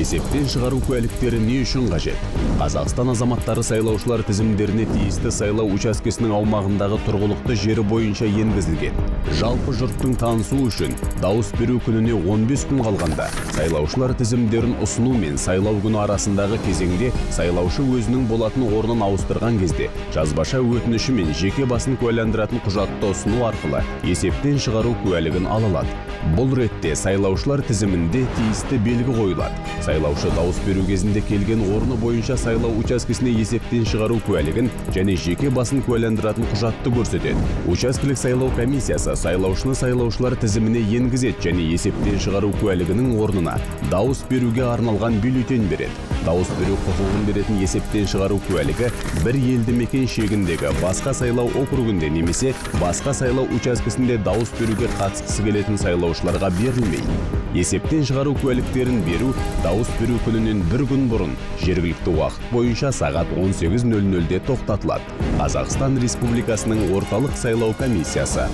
Есептен шығару куәліктері не үшін қажет? Қазақстан азаматтары сайлаушылар тізімдеріне тиісті сайлау учаскесінің аумағындағы тұрғылықты жері бойынша енгізілген. Жалпы жұрттың танысуы үшін дауыс беру күніне 15 күн қалғанда сайлаушылар тізімдерін ұсыну мен сайлау күні арасындағы кезеңде сайлаушы өзінің болатын орнын ауыстырған кезде жазбаша өтініші мен жеке басын куәландыратын құжатты ұсыну арқылы есептен шығару куәлігін ала алады. Бұл ретте сайлаушылар тізімінде тиісті белгі қойылады. Сайлаушы дауыс беру кезінде келген орны бойынша сайлау учаскесіне есептен шығару куәлігін және жеке басын куәландыратын құжатты көрсетеді. Учаскелік сайлау комиссиясы сайлаушыны сайлаушылар тізіміне енгізеді және есептен шығару куәлігінің орнына дауыс беруге арналған бюллетень береді. Дауыс беру құқығын беретін есептен шығару куәлігі бір елді мекен шегіндегі басқа сайлау округінде немесе басқа сайлау учаскесінде дауыс беруге қатысқысы келетін сайлаушыларға берілмейді. Есептен шығару куәліктерін беру дауыс беру күнінен бір күн бұрын жергілікті уақыт бойынша сағат 18:00-де тоқтатылады. Қазақстан Республикасының Орталық сайлау комиссиясы.